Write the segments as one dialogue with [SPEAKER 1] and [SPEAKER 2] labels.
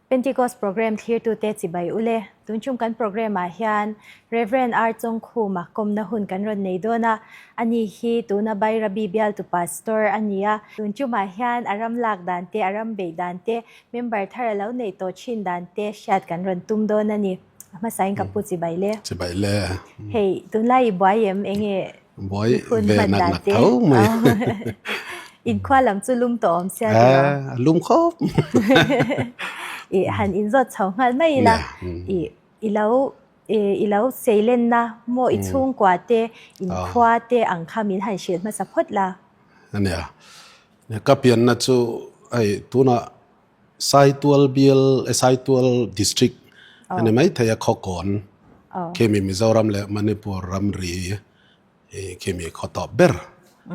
[SPEAKER 1] Pentecost Program thlirtute chibai ule. Tun chung kan program ah hian Rev. R. Chawngkhuma kawmna hun kan rawn nei dawn a, ani hi tuna Bairabi bialtu Pastor a ni a. Tun chumah hian a ram lak dan te, a ram beih dan te, member thar a lo neih tawh thin dan te hriat kan rawn tum dawn a ni. A hmasain ka pu chibai le.
[SPEAKER 2] Chibai le.
[SPEAKER 1] Hei, tunlai i buai em? Enge
[SPEAKER 2] Buai ve nak nak tho mai.
[SPEAKER 1] Inkhua lam chu lum tawh awm sia tiraw?
[SPEAKER 2] A lum khawp.
[SPEAKER 1] I han inzawt chho nghal mai ila. I i lo i lo seilenna maw i chhungkua te inkhua te ang kha min han hrilh hmasa phawt la.
[SPEAKER 2] Ania. Ka pianna chu hei tunah Saitual bial Saitual district a ni maithei a Khawkawn khimi Mizoram leh Manipur ramri khimi khaw tawp ber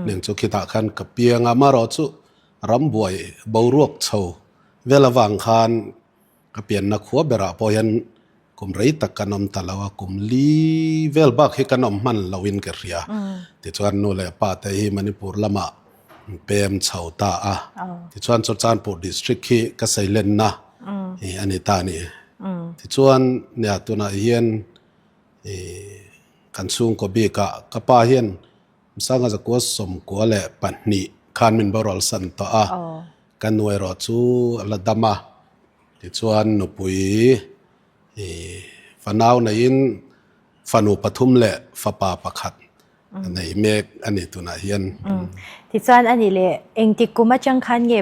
[SPEAKER 2] nen chu khitah khan ka piang a amaherawh chu rambuai boruak chho vel avang khan Ka pianna khua berah pawh hian kum rei tak kan awm ta lo a, kum li vel bak hi kan awm hman loin ka hria. Tichuan nu leh pa te hi Manipur lamah pem chho ta a, tichuan Churachandpur district hi ka seilenna a ni ta a ni. Tichuan nia tunah hian kan chhungkaw bikah ka pa hian Sanga zakua 92 khan min boral san tawh a. Ka nu erawh chu a la dam a, tichuan nupui fanau neiin fanu pathum leh fapa pakhat a nei mek a ni tunah hian.
[SPEAKER 1] Tichuan a ni le, engtik kum atang khan nge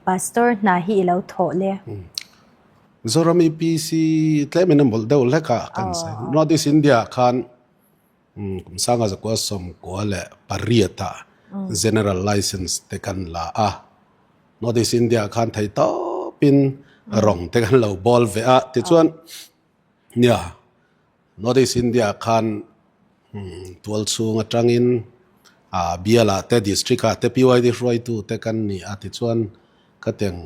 [SPEAKER 1] Pastor hna hi i lo thawh le?
[SPEAKER 2] Mizoram EPC tlemin a mawlh deuh hlek a kan sawi. North East India ah khan Kum sanga zakua 98 ah General License te kan la a, North East India ah khan thei tawpin rawng te kan lo bawl ve a, tichuan nia North East India ah khan tual chhung atangin bial ah te district ah te PYD hruaitu te kan ni a, tichuan khatiang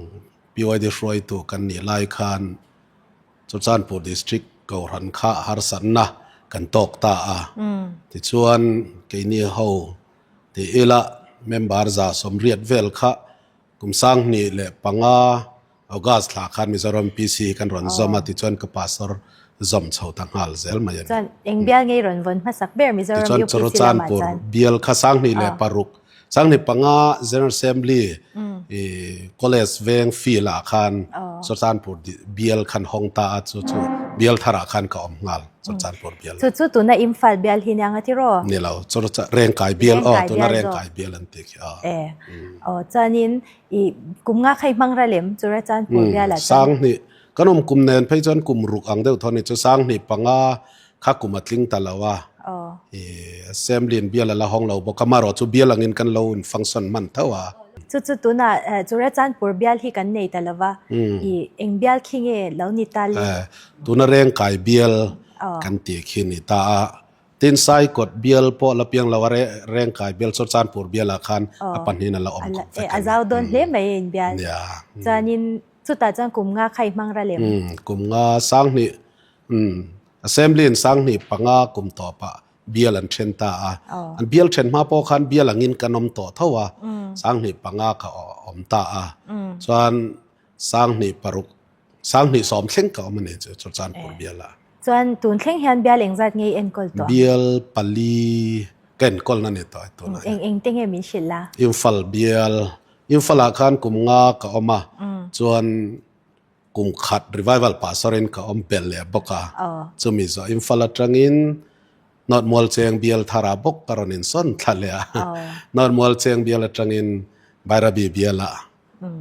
[SPEAKER 2] PYD hruaitu kan nih lai khan Churachandpur District Kohhran kha harsatna kan tawk ta a, tichuan keini ho ti ila member 180 vel kha kum 2005 August thla khan Mizoram PC kan rawn zawm a, tichuan ka pastor zawm chho ta nghal zel mai a ni.
[SPEAKER 1] Chuan eng bial ngei rawn vawn hmasak ber Mizoram
[SPEAKER 2] Tichuan
[SPEAKER 1] UPC lamah
[SPEAKER 2] Churachandpur
[SPEAKER 1] chuan?
[SPEAKER 2] bial kha 2006 2005 General Assembly College veng field ah khan Churachandpur bial khan hawng ta a, chu chu bial tharah khan ka awm nghal Churachandpur bial.
[SPEAKER 1] Chu chu tuna Imphal bial hi nia nga tiraw?
[SPEAKER 2] Ni lo, Rengkai bial aw, tuna Rengkai bial an ti khi aw.
[SPEAKER 1] E, aw chuanin i kum nga kha i hmang ral em Churachandpur bial ah chuan?
[SPEAKER 2] 2000, kan awm kum nen phei chuan kum ruk ang deuh thaw a ni chu, 2005 kha kum a tling ta lo a. Assembly in bial a la hawng lo bawk a, amaherawh chu bial angin kan lo in function hman tho a.
[SPEAKER 1] Chu chu tunah Churachandpur bial hi kan nei ta lo va, i eng bial khi nge lo ni ta le?
[SPEAKER 2] Tuna Rengkai bial kan tih khi ni ta a, tin Saikawt bial pawh la piang lo a, Rengkai bial Churachandpur bialah khan a pahnihin a la awm khawp vek a ni.
[SPEAKER 1] A zau dawn hle mai in bial. Chuanin chutah chuan kum nga kha i hmang ral em?
[SPEAKER 2] Kum nga 2000 Assembly in 2005 kum tawpah bial an then ta a. An bial then hma pawh khan bial angin kan awm tawh tho a, 2005 ka awm ta a. Chuan 2006, 2010 thleng ka awm a ni chu Churachandpur bial ah.
[SPEAKER 1] Chuan tun thleng hian bial engzat nge i enkawl tawh ang?
[SPEAKER 2] Bial pali ka enkawlna ni tawh tunah hian.
[SPEAKER 1] Eng eng te nge min hrilh la?
[SPEAKER 2] Imphal bial, Imphal ah khan kum nga ka awm a, chuan Kum khat revival pastor in ka awm belh leh bawk a, chumi zawh Imphal atangin North Mualcheng bial tharah bawk ka rawn insawn thla leh a, North Mualcheng bial atangin Bairabi bialah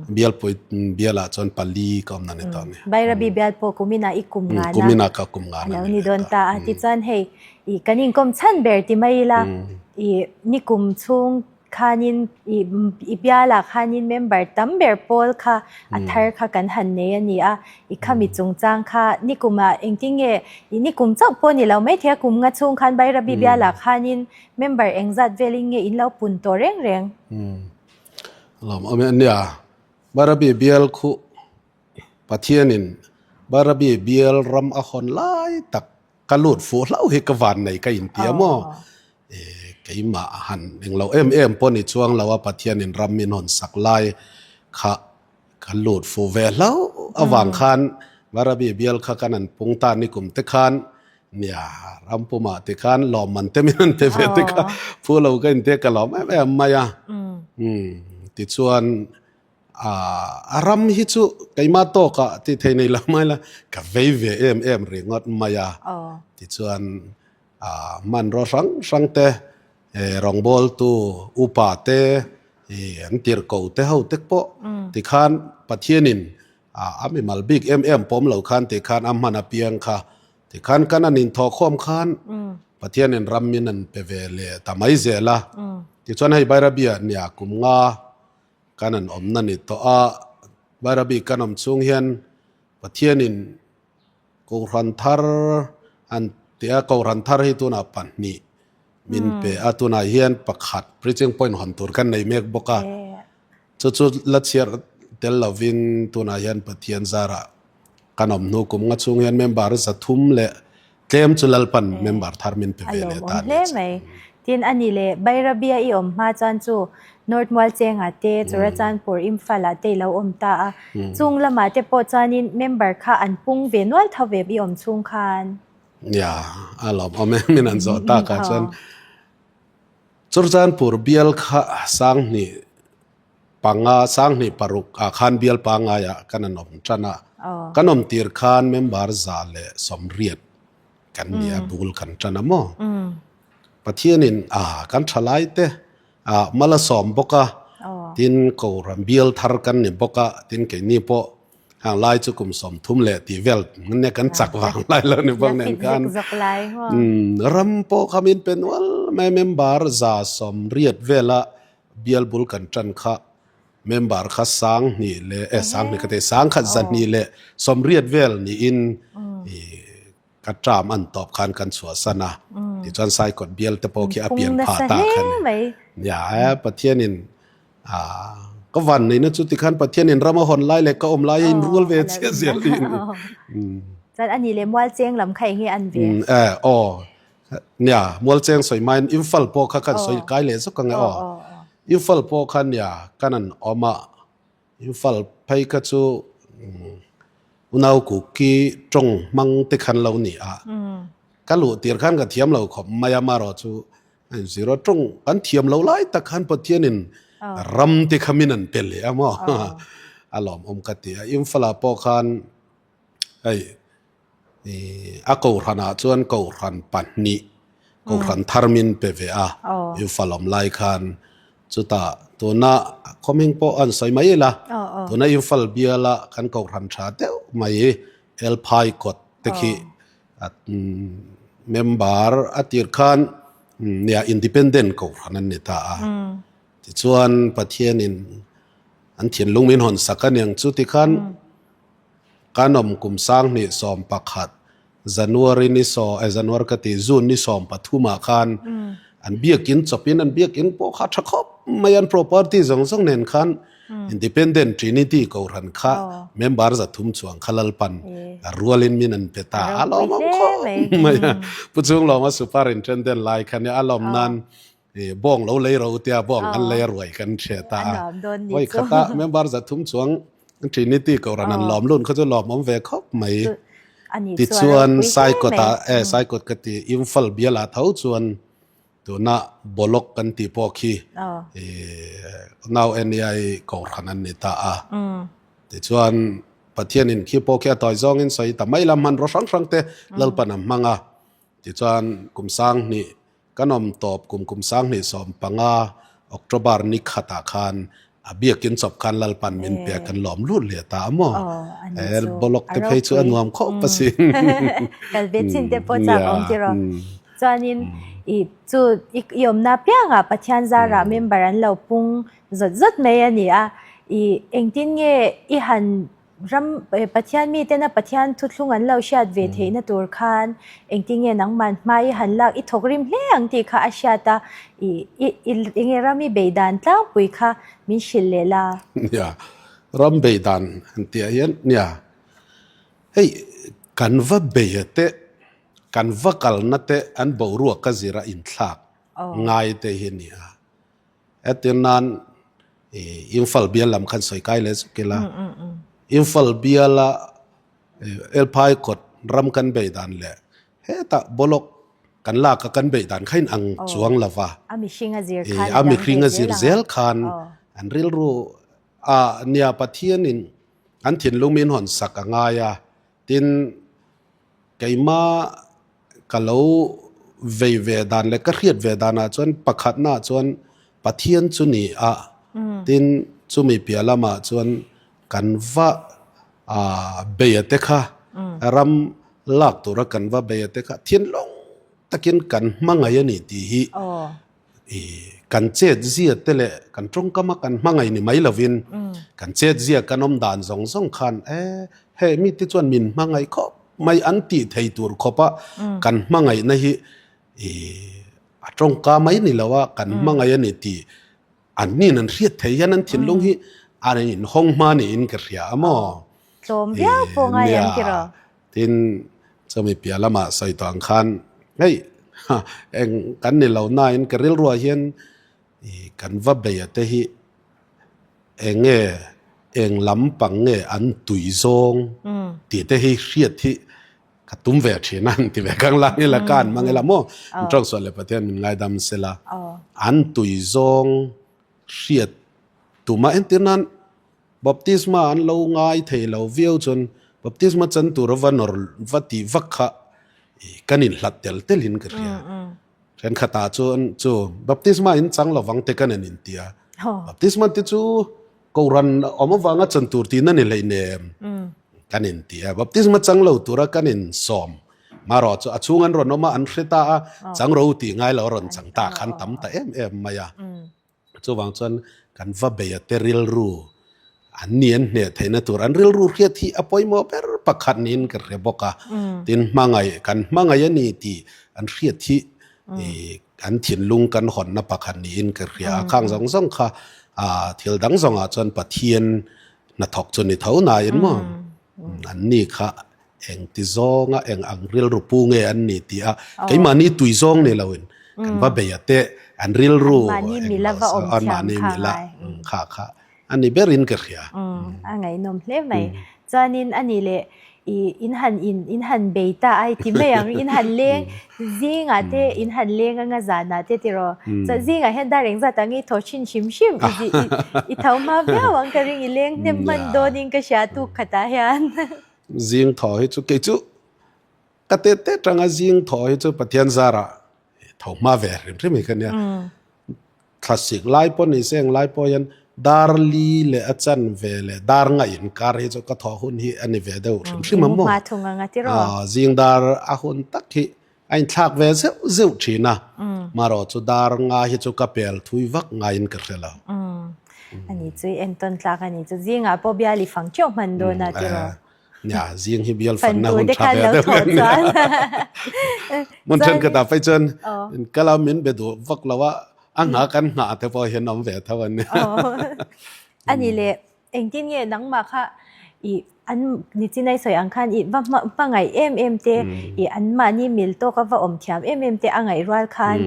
[SPEAKER 2] bialpui bialah chuan pali ka awm na ni tawh a ni.
[SPEAKER 1] Bairabi bial pawh kuminah i kum ngana
[SPEAKER 2] Kuminah ka kum ngana
[SPEAKER 1] a lo ni dawn ta a, tichuan hei i kan inkawm chhan ber ti mai ila i nikum chhung Khanin i i bialah khanin member tam ber pawl kha a thar kha kan han nei a ni a, i khami chungchang kha nikumah engtin nge i nikum chauh pawh ni lo maithei a kum nga chhung khan Bairabi bialah khanin member engzat velin nge in lo pun tawh reng reng.
[SPEAKER 2] Lawm awm e ania, Bairabi bial khuh Pathianin Bairabi bial ram a hawn lai tak Ka lut fuh hlauh hi ka van nei ka inti a maw? Keimah han englo em em pawh ni chuang lo a, Pathianin ram min hawn sak lai kha ka lut fuh ve hlauh. avang khan Bairabi bial kha kan an pung ta ni kum te khan nia ram pumah te khan lawmman te min an pe ve te kha phu lo ka in te ka lawm em em mai a. Tichuan a ram hi chu keimah tawkah tih thei nei lo mai la ka vei ve em em ringawt mai a. Tichuan hmanraw hrang hrang te rawngbawltu upa te an tirhko te ho te pawh tikhan Pathianin a mimal bik em em pawm lo khan tikhan a hman apiang kha tikhan kan an inthawhkhawm khan Pathianin ram min an pe ve leh ta mai zel a. Tichuan hei Bairabia nia kum nga kan an awmna ni tawh a, Bairabi kan awm chhung hian Pathianin Kohhran thar an ti a, Kohhran thar hi tunah pahnih min pe a, tunah hian pakhat preaching point hawn tur kan nei mek bawk a, chu chu la chhiar tel lovin tunah hian Pathian zarah kan awm hnu kum nga chhung hian member za thum leh tlem chu Lalpan member thar min pe ve leh ta a nih chu.
[SPEAKER 1] Tin, a ni leh Bairabia i awm hma chuan chu North Mualchenga te, Churachandpur, Imphal ah te i lo awm ta a. Chung lamah te pawh chuanin member kha an pung ve nual tho ve i awm chhung khan.
[SPEAKER 2] Nia, a lawmawm em in an zawh takah chuan Churachandpur bial kha Sanghnih panga, Sanghnih paruk ah khan bial pangaiah kan an awm tan a. Kan awm tir khan member 180 kan ni a, bul kan tan a maw? Pathianin a kan thalai te a mal a sawm bawk a, tin Kohhran bial thar kan ni bawk a, tin keini pawh hang lai chu kum 30 leh tih vel nge kan chak vang lai lo ni bawk nen khan ram pawh kha min pe nual mai member 180 vela bial bul kan tan kha member kha 2000 leh eh 2000 ka ti 1180 vel niin Ka term an tawp khan kan chhuahsan a, tichuan Saikawt bial te pawh khi a pian phah ta kha ni. Nia e, Pathianin ka van neihna chu tikhan Pathianin ram a hawn lai leh ka awm lai a inrual ve chiah zel hi ni.
[SPEAKER 1] Chuan a nih leh Mualcheng lam kha eng nge an ve?
[SPEAKER 2] E, aw, nia, Mualcheng sawi hmain Imphal pawh kha kan sawi kai leh zawk ang e aw. Imphal pawh kha nia kan an awm a, Imphal phei kha chu unau Kuki tawng hmang te khan lo ni a, ka luh tir khan ka thiam lo khawp mai a, marawh chu zero tawng kan thiam lo lai tak khan Pathianin ram te kha min an pe leh a maw a lawmawm ka ti a, Imphal ah pawh khan hei A kohhranah chuan kohhran pahnih, kohhran thar min pe ve a, Imphal awm lai khan. Chutah tuna khawming pawh an sawi mai ila, tuna Imphal biala kan kohhran tha deuh mai Elphai kawt te khi member a tir khan nia independent kohhran an ni ta a. Tichuan Pathianin an thinlung min hawn sak a niang chu tikhan Kan awm kum 2011 January ni saw eh January ka ti June ni 13 ah khan an biakin chawpin an biakin pawh kha tha khawp mai an property zawng zawng nen khan Independent Trinity Kohhran kha member 300 chuang kha Lalpan a rualin min an pe ta a lawmawm khawp mai a. Pu Chunglawma Superintendent lai kha nia a lawm nan Bawng lo lei ro tia bawng kan lei a ruai kan hre ta a. Vawi khata member 300 chuang Trinity Kohhran an lawm lun kha chu lawmawm ve khawp mai. Tichuan Saikawt ah eh Saikawt ka ti Imphal bial ah tho chuan tuna Bolok kan tih pawh khi nau NEI Kohhran an ni ta a. Tichuan Pathianin khi pawh khi a tawi zawngin sawi ta mai la hmanraw hrang hrang te Lalpan a hmang a. Tichuan kum 2000 Kan awm tawp kum kum 2015 October ni khatah khan a biakin chawp khan Lalpan min pe a kan lawm lut leh ta a maw? He bolok te phei chu a nuam khawp asin.
[SPEAKER 1] Kal ve chin te pawh chak awm tiraw. Chuanin i chu i awmna piangah Pathian zarah member an lo pung zawt zawt mai a ni a. I engtin nge i han Ram Pathian mitena Pathian thuthlung an lo hriat ve theihna tur khan engtin nge nangman hma i han lak i thawk rim hle ang tih kha a hriat a, i enge ram i bei dan tlangpui kha min hrilh leh la.
[SPEAKER 2] Nia, ram bei dan han tih ah hian nia, hei kan va bei a te, kan va kalna te an boruak ka zir a inthlak ngai te hi a ni a. Entir nan Imphal bial lam khan sawi kai leh zuk ila. Imphal biala Elphai kawt ram kan bei dan leh hetah Bolok kan lak a kan beih dan kha in ang chuang lo va.
[SPEAKER 1] A mihring a zir khan
[SPEAKER 2] a mihring a zir zel khan an rilru a nia Pathian in an thinlung min hawn sak a ngai a, tin keima ka lo vei ve dan leh ka hriat ve danah chuan pakhatnaah chuan Pathian chu ni a, tin chumi piah lamah chuan kan va bei a te kha ram lak tura kan va bei a te kha thinlung takin kan hmangaih a ni tih hi kan chet zia te leh kan tawngkama kan hmangaih ni mai lovin kan chet zia kan awm dan zawng zawng khan e hei mite chuan min hmangaih khawp mai an tih thei tur khawpa kan hmangaihna hi a tawngka mai ni lo a kan hmangaih a ni tih An nin an hriat thei hian an thinlung hi an inhawng hma niin ka hria a maw?
[SPEAKER 1] Tlawm viau pawh ngai ang ti rawh.
[SPEAKER 2] Tin, chumi piah lamah sawi tawh ang khan hei eng kan ni lo nain ka rilruah hian kan va beia te hi eng nge eng lampang nge an tui zawng tih te hi hriat hi Ka tum ve thin a, an ti ve kang lang ila ka an hmang ila maw? An tawng sual leh Pathian min ngaidam sela. An tui zawng hriat tuma entir nan baptisma an lo ngai thei lo viau chuan baptisma chan tura va nawr va tih vak kha kan inhlat tel telin ka hria. Thenkhatah chuan chu baptisma in chang lovang te kan en intia. Baptisma te chu Kohhran awm avanga chan tur tihna ni hleinem kan in ti a, baptisma chang lo tura kan in sawm marawh chu a chhung an rawn awm a, an hre ta a, chang ro tih ngai lo a rawn chang ta khan tam ta em em mai a. Chuvang chuan kan va bei a te rilru an ni an hneh theihna tur an rilru hriat hi a pawimawh ber pakhat niin ka hre bawk a, tin hmangaih kan hmangaih a ni tih an hriat hi Kan thinlung kan hawnna pakhat niin ka hria a, khang zawng zawng kha thil dang zawngah chuan Pathian hnathawk chu ni tho nain maw an ni kha engti zawnga eng ang rilru pu nge an ni tih a keimahni tui zawng ni loin kan va bei a teh an rilru anmahni mila kha kha A ni berin ka hria.
[SPEAKER 1] A ngaihnawm hle mai. Chuanin a ni leh i in han in in han bei ta a i ti mai ang. In han leng zingah te in han leng anga zanah te tiraw. Chuan zingah hian dar engzat ang i thaw thin hrim hrim i i tho hma viau ang ka ring i leng hnem hman dawnin ka hria tuk khatah hian.
[SPEAKER 2] Zing thaw hi chu kei chu ka tet tet tanga zing thaw hi chu Pathian zarah tho hma ve hrim hrim hi ka nia. Thlasik lai pawh ni se eng lai pawh hian dar li leh a chan ve leh dar nga inkar hi chu ka thawh hun hi a ni ve deuh hrim hrim a maw? Zing dar a hun tak hi a inthlak ve zeuh zeuh thin a, marawh chu dar nga hi chu ka pel thui vak ngaiin ka hre lo.
[SPEAKER 1] Ani chu i entawn tlak a ni chu zingah pawh bial i fang teuh hman dawn a tiraw?
[SPEAKER 2] Nia, zing hi bial fanna hun tha ve deuh em nia. Mun then ka ta phei chuan in kala min be duh vak lo a, a ngha kan nghah te pawh hian awm ve tho a nia.
[SPEAKER 1] Ani le, engtin nge nangmah kha i an nichinai sawi ang khan i va hmangaih em em te, i anmahni mil tawka va awm thiam em em te a ngaih rual khan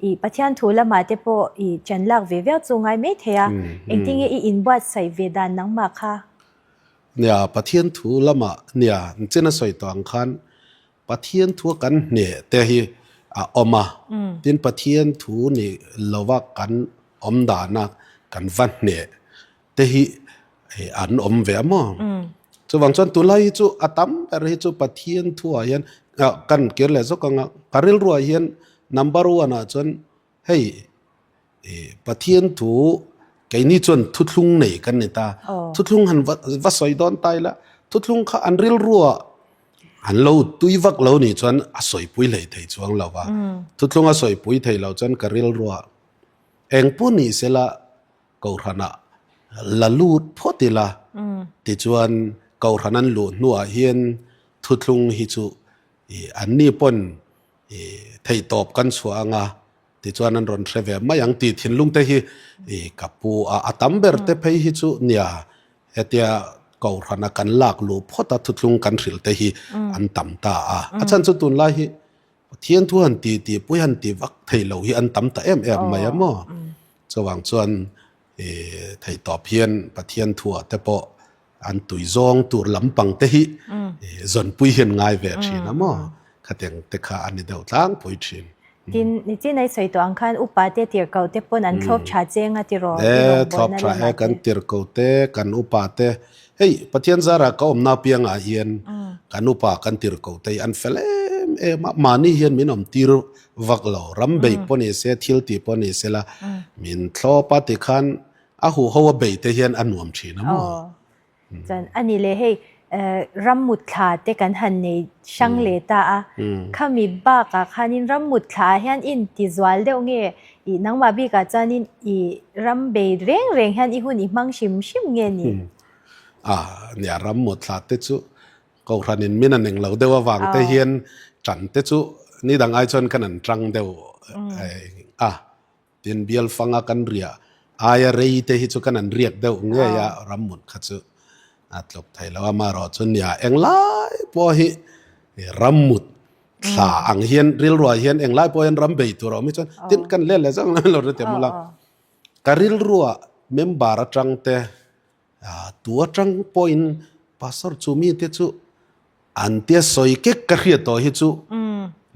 [SPEAKER 1] i Pathian thu lamah te pawh i ṭan lak ve viau chu ngai mai thei a, engtin nge i inbuatsaih ve dan nangmah kha?
[SPEAKER 2] Nia, Pathian thu lamah nia, nichin a sawi tawh ang khan Pathian thua kan hneh te hi a awm a, tin Pathian thu ni lova kan awm dana kan va hneh te hi an awm ve a maw? Chuvang chuan tunlai hi chu a tam ber hi chu Pathian thuah hian kan kir leh zawk ang a, ka rilruah hian number one ah chuan Hei Pathian thu keini chuan thuthlung nei kan ni ta. Thuthlung han va sawi dawn ta ila, thuthlung kha an rilruah an lo tui vak lo nih chuan a sawipui hlei thei chuang lo va. Thuthlung a sawipui thei lo chuan ka rilruah eng pawh ni sela Kohhranah la lut phawt ila tichuan Kohhran an luh hnuah hian thuthlung hi chu anni pawn I theihtawp kan chhuah anga tichuan an rawn hre ve mai ang tih thinlung te hi i ka pu a, a tam ber te phei hi chu nia hetia Kohhrana kan lak luh phawt a thuthlung kan hrilh te hi an tam ta a. A chhan chu tunlai hi Pathian thu han ti tih pui han ti vak thei lo hi an tam ta em em mai a maw. Chuvang chuan i theihtawp hian Pathian thuah te pawh. An tui zawng tur lampang te hi zawnpui hian ngai ve thin a maw? Khatiang te kha a ni deuh tlangpui thin.
[SPEAKER 1] Tin, nichin ai sawi tawh ang khan upa te tirhkoh te pawn an thlawp tha cheng a tiraw?
[SPEAKER 2] E, thlawp tha e, kan tirhkoh te, kan upa te. Hei, Pathian zara ka awmna apiangah hian kan upa kan tirhkoh te hi an fel em em a, mahni hian min awm tir vak lo. Ram bei pawh ni se, thil tih pawh ni se la, min thlawp a tikhan A huho a bei te hian a nuam thin a maw?
[SPEAKER 1] Aw. Chuan a ni leh hei rammut thla te kan han nei hrang leh ta a. Khami bakah khanin rammut thla ah hian i inti zual deuh nge i nangmah bikah chuanin i ram bei reng reng hian i hun i hmang hrim hrim nge ni?
[SPEAKER 2] A nia rammut thla te chu Kohhranin min a neng lo deuh avang te hian tan te chu ni dang ai chuan kan an tang deuh a. Tin, bial fanga kan riah aia rei te hi chu kan an riak deuh ngei a, rammut kha chu a tluk thei lo a, amaherawhchu nia englai pawh hi rammut thla ang hian rilruah hian englai pawh hian ram bei tur a awm hi chuan tin kan let leh zang lo ri teh mawla. Ka rilruah member atang te tu atang pawhin pastor chu mite chu An tia sawi kek ka hriat tawh hi chu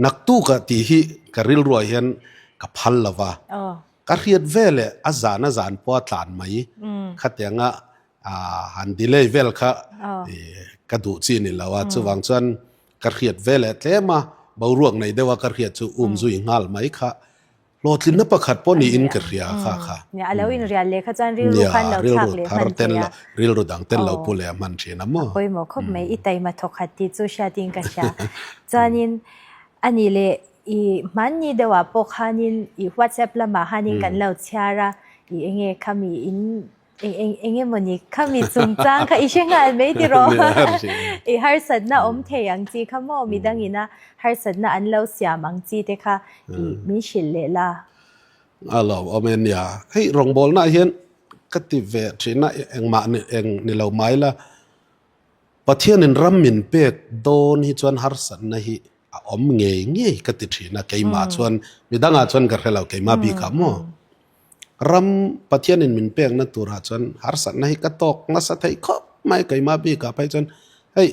[SPEAKER 2] naktukah tih hi ka rilruah hian ka phal lo va, ka hriat vel eh a zan a zan pawh a tlan mai khatianga han delay vel kha ka duh chi ni lo a, chuvang chuan ka hriat vel eh tlem a boruak nei deuh a ka hriat chu umzui nghal mai kha Hlawhtlinna pakhat pawh niin ka hria kha kha.
[SPEAKER 1] Nia, a lo inrial leh kha chuan rilru khan lo thlak leh hman thei a.
[SPEAKER 2] Rilru dang ten lo pu leh a hman thin a maw?
[SPEAKER 1] A pawimawh khawp mai, i taima thawkhat tih chu hriatin ka hria. Chuanin a nih leh i hmanni deuhah pawh khanin i WhatsApp lamah khanin kan lo chhiar a, i enge khami in Eng eng emawni khami chungchang kha i hre nghal mai tiraw? I harsatna awm thei ang chi kha maw midang ina harsatna an lo siam ang chi te kha i min hrilh leh la.
[SPEAKER 2] A lo awm e nia. Hei rawngbawlna ah hian ka ti ve thin a engmah ni eng ni lo mai la. Pathianin ram min pek dawn hi chuan harsatna hi a awm ngei ngei ka ti thin a keimah chuan midangah chuan ka hre lo keimah bikah maw. Ram Pathianin min pekna turah chuan harsatna hi ka tawk nasa thei khawp mai keimah bikah phei chuan hei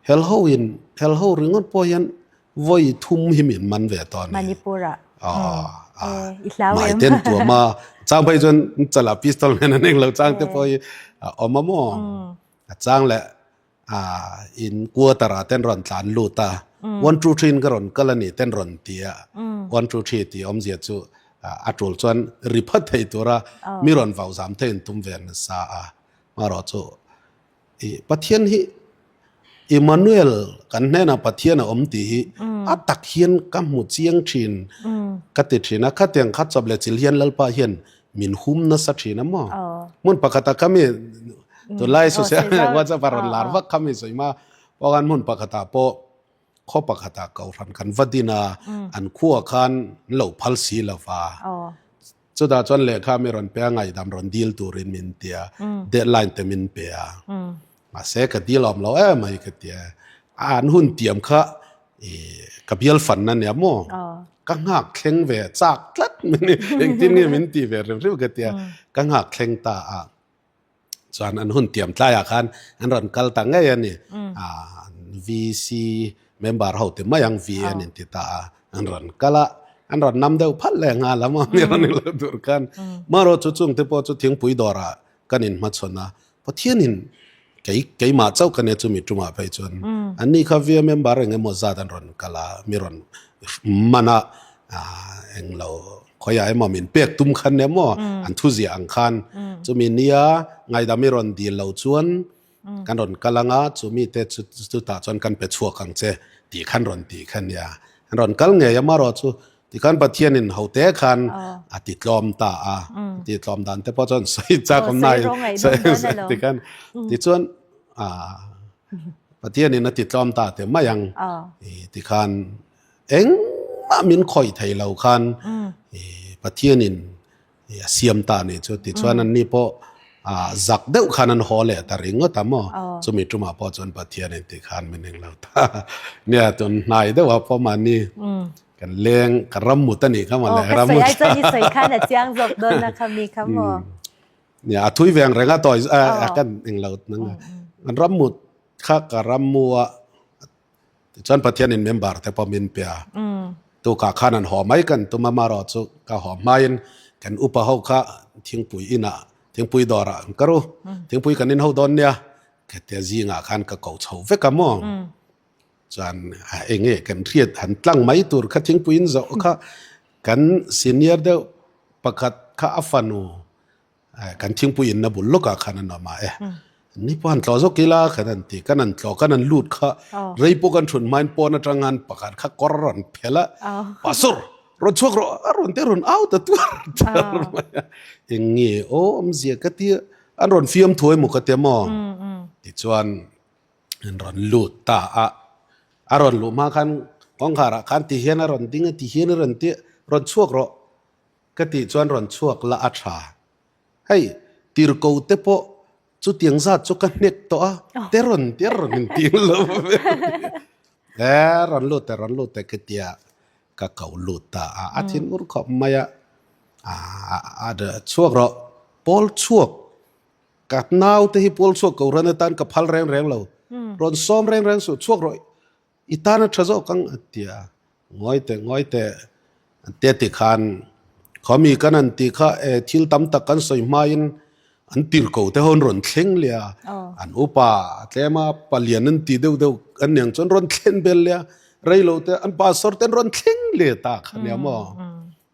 [SPEAKER 2] helho in helho ringawt pawh hian vawi thum hi min man ve tawh a ni.
[SPEAKER 1] Manipur ah.
[SPEAKER 2] Aw i hlau em? Mai ten tuam a chang phei chuan chala pistol nen an englo chang te pawh hi a awm a maw? A chang leh in quarter ah ten rawn tlan lut a, one two three in ka rawn kal a ni ten rawn ti a, one two three tih awmzia chu a tul chuan ri phat thei tura mi rawn vau zam thei in tum ve nasa a, marawh chu i Pathian hi Emmanuel kan hnenah Pathian a awm tih hi a tak hian ka hmu chiang thin ka ti thin a, khatiang kha chawp leh chil hian Lalpa hian min hum nasa thin a maw? Hmun pakhata khami tunlai social WhatsApp a rawn lar vak khami sawi ma pawh khan hmun pakhatah pawh khaw pakhatah kohhran kan va din a, an khuah khan an lo phal si lo va. Chutah chuan lehkha mi rawn pe a, ngaihdam rawn dil turin min ti a, deadline te min pe a. Mahse ka dil awm lo em mai ka ti a, an hun tiam kha ka bial fan a nia maw? Ka nghak thleng ve chak tlat mai ni, engtin nge min ti ve reuh reuh ka ti a, ka nghak thleng ta a. Chuan an hun tiam tlaiah khan an rawn kal ta ngei a ni. VC member ho ti mai ang V an inti ta a, an rawn kal a, an rawn nam deuh phalh leh nghal a maw mi rawn ilo tur khan. Marawh chu chungte pawh chu thingpui dawrah kan inhmachhawn a, Pathianin kei keimah chauh ka nia chumi tumah phei chuan anni kha via member eng emaw zat an rawn kal a, mi rawn man a englo khawiah emaw min pek tum khan nia maw an thuziah ang khan chumi nia ngaidam i rawn dil lo chuan kan rawn kal anga chumi te chu chutah chuan kan pe chhuak ang che tih khan rawn tih kha nia an rawn kal ngei a marawh chu Tikhan Pathianin hote khan a ti tlawm ta a, ti tlawm dan te pawh chuan sawi chak awm nai tikhan tichuan Pathianin a ti tlawm ta te mai ang tikhan engmah min khawih thei lo khan Pathianin a siam ta nih chu tichuan an ni pawh zak deuh khan an haw leh ta ringawt a maw chumi tumah pawh chuan Pathian in tih khan min englo ta nia tun hnai deuh ah pawh mahni kan leng ka ram mut a nih kha maw le
[SPEAKER 1] ram mut sawi ai chuan i sawi khan a chiang zawk dawn a kha mi kha maw.
[SPEAKER 2] Nia a thui ve ang reng a tawi a kan eng lo nang a. An ram mut kha ka ram mu a tichuan Pathianin member te pawh min pe a. Tukah khan an haw mai kan tum a marawh chu ka haw hmain kan upa ho kha thingpui inah thingpui dawrah an kar u thingpui kan in ho dawn nia khatia zingah khan ka ko chho vek a maw. Chuan eng nge kan hriat han tlang mai tur kha thingpui in zawh kha kan senior deuh pakhat kha a fanu kan thingpui in na bul lawkah khan an awm a e. Ni pawh han tlawh zawk ila khan an ti kan an tlawh kan an lut kha rei pawh kan thun hmain pawn atang khan pakhat kha kawr rawn phel a pastor rawn chhuak rawh a rawn te rawn au ta tuar tuar mai a eng nge aw awmzia ka tia an rawn fiam thuai maw ka tia maw tichuan An rawn lut ta a, a rawn luh hma khan kawngkhar ah khan ti hian a rawn ding a, ti hian a rawn ti rawn chhuak rawh ka tih chuan rawn chhuak la a tha. Hei tirko te pawh chutiang zat chu ka hnek tawh a, te rawn ti a rawn inting lo e rawn lut e rawn lut e ka tia ka ko lut ta a, a thin ur khawp mai a, a chhuak rawh pawl chhuak Ka naute hi pawl chhuak ko ran atan ka phal reng reng lo. Rawn sawm reng reng suh, chhuak rawh i tan a tha zawk ang a ti a. Ngawi teh, ngawi teh an tia ti khan khawmi kan an tih kha e thil tam tak kan sawi hmain an tirko te ho an rawn thleng leh a, an upa a tlem a, palian an ti deuh deuh an niang chuan rawn thlen bel leh a, rei lo te an pastor te an rawn thleng leh ta kha nia maw.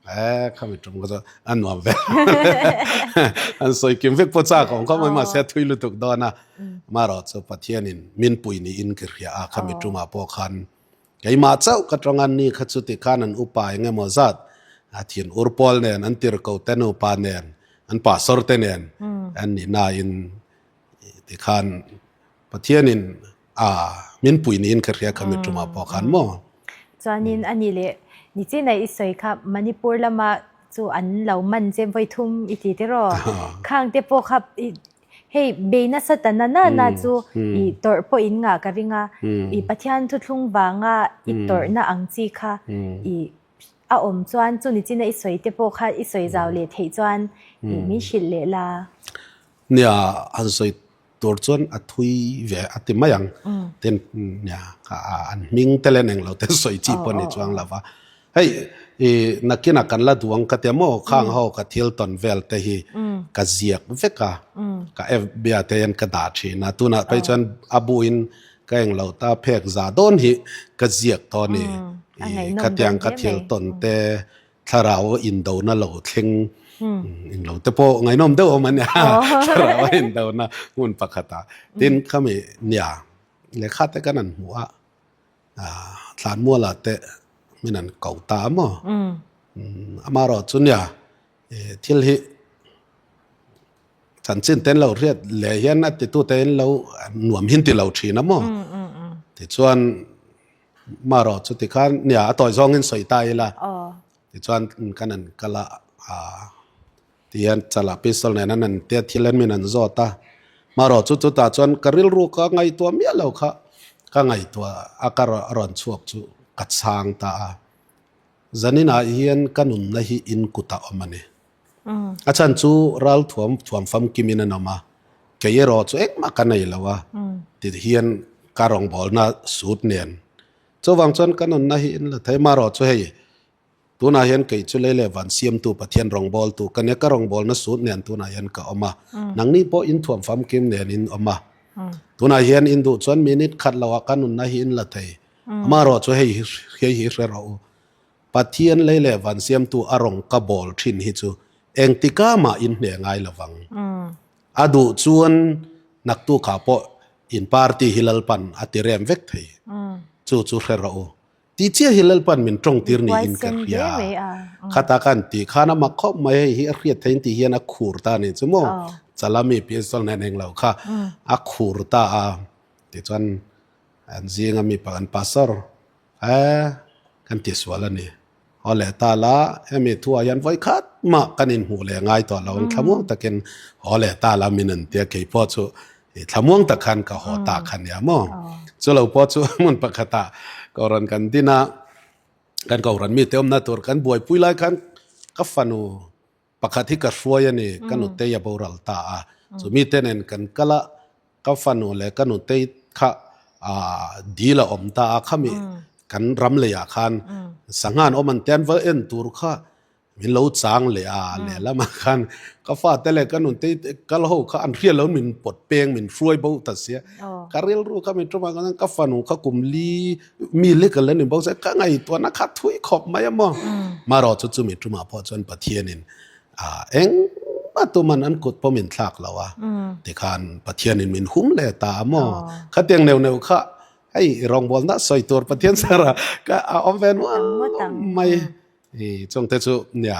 [SPEAKER 2] Eh, khami tum ka chu an nuam ve. An sawi kim vek pawh chak awm kha mai mahse a thui lutuk dawn a. Marawh chu Pathianin min pui niin ka hria a khami tumah pawh khan keimah chauh ka tawng a ni kha chu tikhan an upa eng emaw zat a thin ur pawl nen an tirhko te nupa nen an pastor te nen an nih nain tikhan Pathianin A, min pui niin ka hria kha mi tumah pawh khan maw?
[SPEAKER 1] Chuanin a ni leh nichin a i sawi kha Manipur lama chu an lo man che vawi thum i ti tiraw? Khang te pawh kha hei bei nasa ta na na na chu i tawrh pawh in ngah ka ring a, i Pathian thuthlung vanga i tawrhna ang chi kha i a awm chuan chu nichin a i sawi te pawh kha i sawi zau leh theih chuan i min hrilh leh la.
[SPEAKER 2] Nia, an sawi tur chuan a thui ve a ti mai ang. Tin, nia, an hming te leh eng lo te sawi chi pawh ni chuang lo va. Hei, i nakinah kan la duh ang ka tia maw, khang ho ka thil tawn vel te hi ka ziak vek a, ka FB ah te hian ka dah thin a. Tunah phei chuan a buin ka eng lo ta phek za dawn hi ka ziak tawh a ni. I khatiang ka thil tawn te Thlarau indona lo thleng englo te pawh ngaihnawm deuh awm a nia thlarau indona hmun pakhatah tin khami nia lehkha te kan han hmuh a thlanmualah te min han ko ta a maw amaherawh chu nia thil hi chanchin te an lo hriat leh hian a titute in lo nuam hin ti lo thin a maw tichuan Marawh chu tikhan nia a tawi zawngin sawi ta ila tichuan kan an kal a tihian chalah pistol nen an an tia thil an min an zawt a marawh chu chutah chuan ka rilru ka ngaihtuah miah lo kha ka ngaihtuah a ka rawn chhuak chu ka chhang ta a zaninah hian ka nunna hi in kutah awm a ni. A chhan chu ral thuam thuam famkimin an awm a, kei erawh chu engmah ka nei lo a, ti hian ka rawngbawlna sut nen. Chuvang chuan ka nunna hi in la thei marawh chu hei tunah hian kei chu lei leh van siamtu Pathian rawngbawltu ka nia, ka rawngbawlna sut nen tunah hian ka awm a, nangni pawh in thuam famkim nen in awm a, tunah hian in duh chuan minute khat loah ka nunna hi in la thei, amarawh chu hei hei hi hre rawh u. Pathian lei leh van siamtu a rawng ka bawl thin hi chu engtika mah in hneh ngai lo vang. A duh chuan naktukah pawh in party hi Lalpan a ti rem vek thei. Chu chu hre rawh u. Tih chiah hi Lalpan min tawng tir niin ka hria. Khata kan tih khan a mak khawp mai hei hi a hriat theiin tih hian a khur ta a nih chu maw. Chalami pistol nen englo kha a khur ta a. Tichuan an zinga mi pakhat pastor Eh, kan ti sual a ni. Haw leh ta la, hemi thuah hian vawi khat mah kan inhmuh leh ngai tawh lo ang thlamuang takin haw leh ta la min an tia kei pawh chu thlamuang tak khan ka haw ta kha nia maw. Chu lo pawh chu hmun pakhatah Kohhran kan din a, kan Kohhran mite awmna tur kan buaipui lai khan ka fanu. Pakhat hi ka hruai a ni, ka nutei a boral ta a. Chu mite nen kan kal a, ka fanu leh ka nutei kha dil a awm ta a, khami kan ram leiah khan sangha an awm an tia an va en tur kha min lo chang leh a, lehlamah khan ka fate leh ka nutei te kal ho kha an hriat lo min pawt peng min hruai bo ta sia. Ka rilru kha min tumah khan ka fanu kha kum li mi lek a la ni bawk sia, ka ngaihtuahna kha thui khawp mai a maw. Marawh chu chumi tumah pawh chuan Pathianin engmah tuman an kut pawh min thlak lo a, tikhan Pathianin min hum leh ta a maw. Khatiang neuh neuh kha hei rawngbawlna sawi tur Pathian sara ka a awm ve nual mai. Chungte chu nia